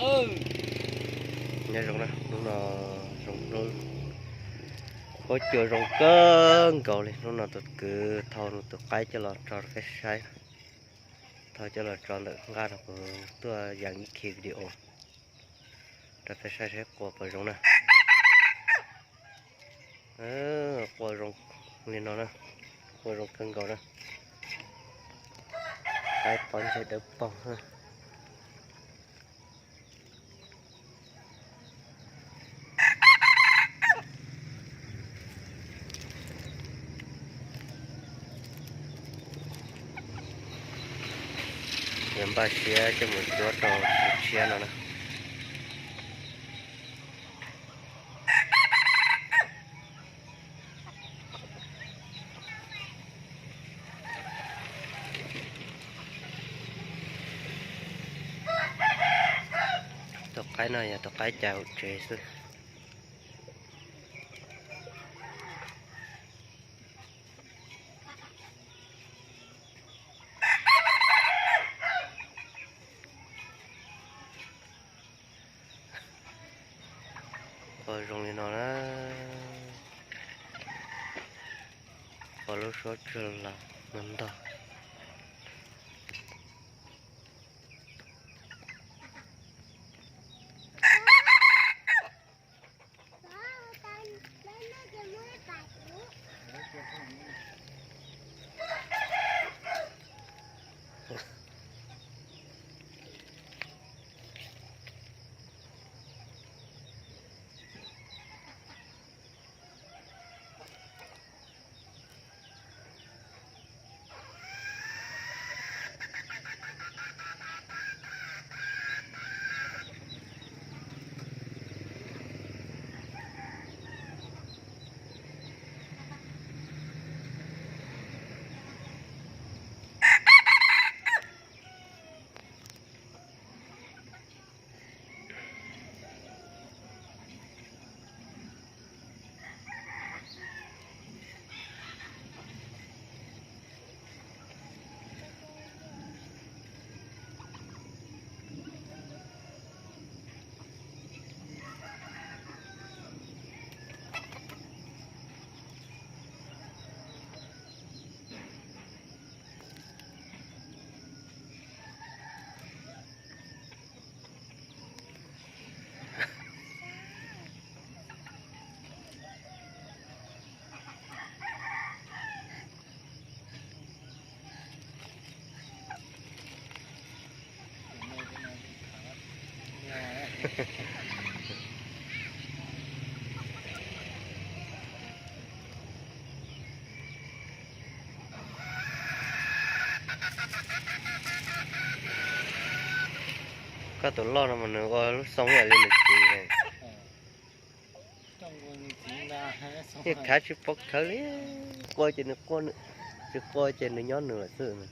Nyob zoo na, hnub no zoo hnub, huab cua zoo kawg nkaus li. Hnub no tus kwv thau nws tus qaib coj los tso rau peb saib, thau coj los tso ntawm nqaj rau kuv tuaj yees ib khi video rau peb saib saib qua puas zoo na. Qua zoo li no na, qua zoo kawg nkaus na. Qaib pob ntseg dawb paug na. Yuav npaj siab coj mus cuab rau tshiab no na. Tus qaib no yog tus qaib cais hauv tsev xwb. Qua zoo li no na, qua lub suab tsawg los no ntog. Koj tus loj no mas nws ua lub xoo ib yam li nws txiv ne. Yeej khav tsis paub khawv li, qua ces nws qua, tsis qua ces nws nyob nws lawm xwb.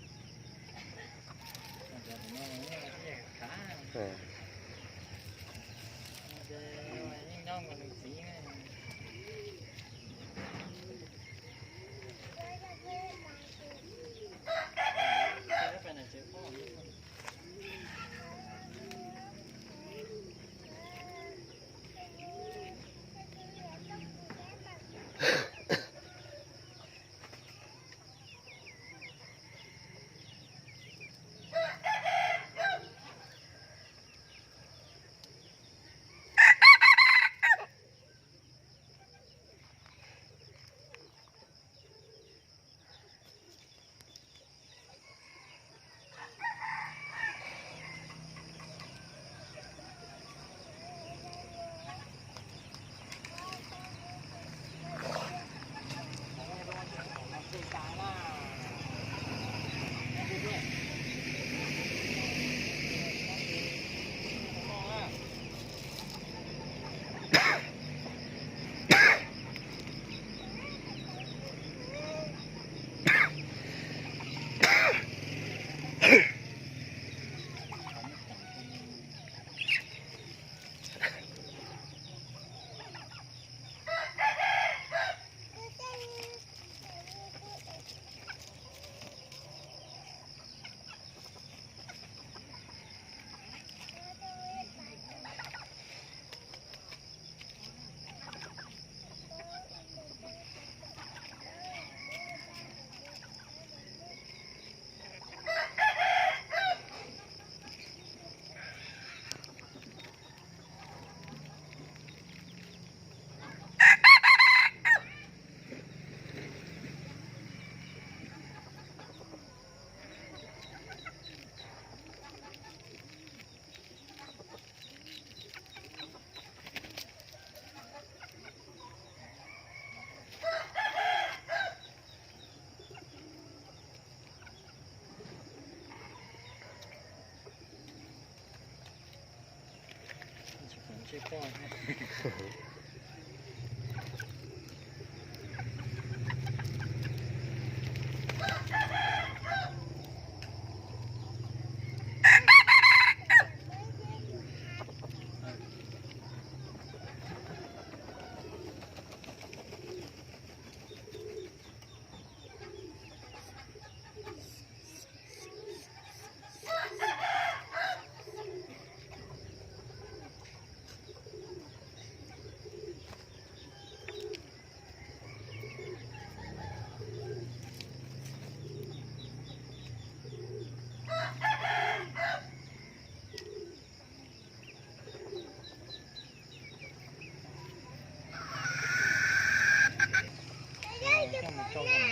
Coj mus rau lub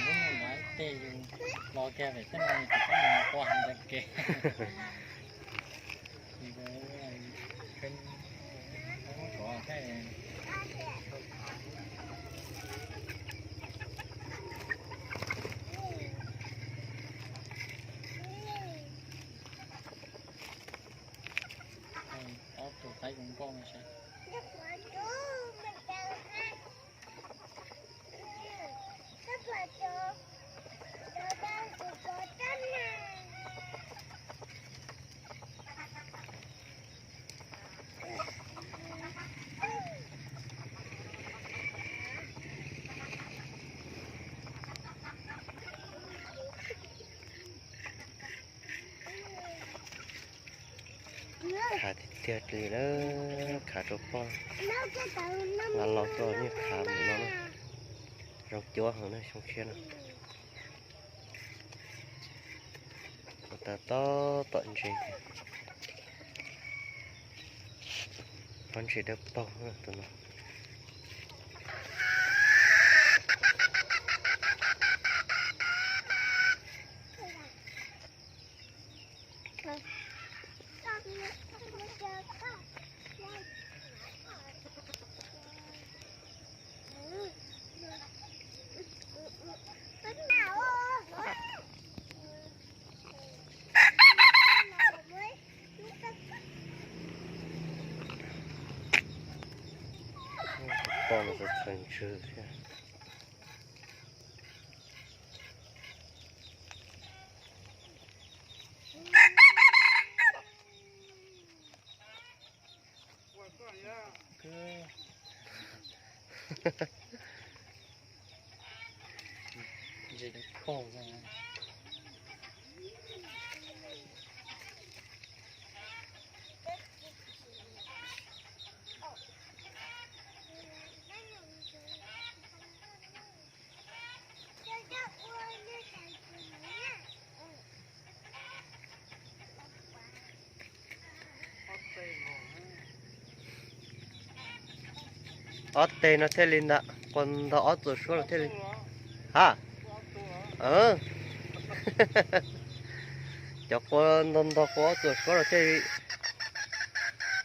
no ib teg yus los kiag pem teb no yus tsis txhob mus qua heev ntawd kev. Ob tug qaib zoo nkauj no sav. Khav tiag tiag li lawm, khav rau poj. Los los tuaj niag khav mus no na. Zoo cuab heev na xyoo tshiab no. Ua tas tob tom ntses tiag. Pob ntseg dawb paug tus no. Poj no txawj txhawj ntswg thiab. Ntses dawb paug xwb. Ob teg no thiaj li ntag, qua ntog ob txua suab los thiaj li. Ha, cov qua ntog ntog qua ob txua suab los thiaj li.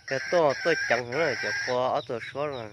Cov tuaj tuaj ceev heev na, cov qua ob txua suab no.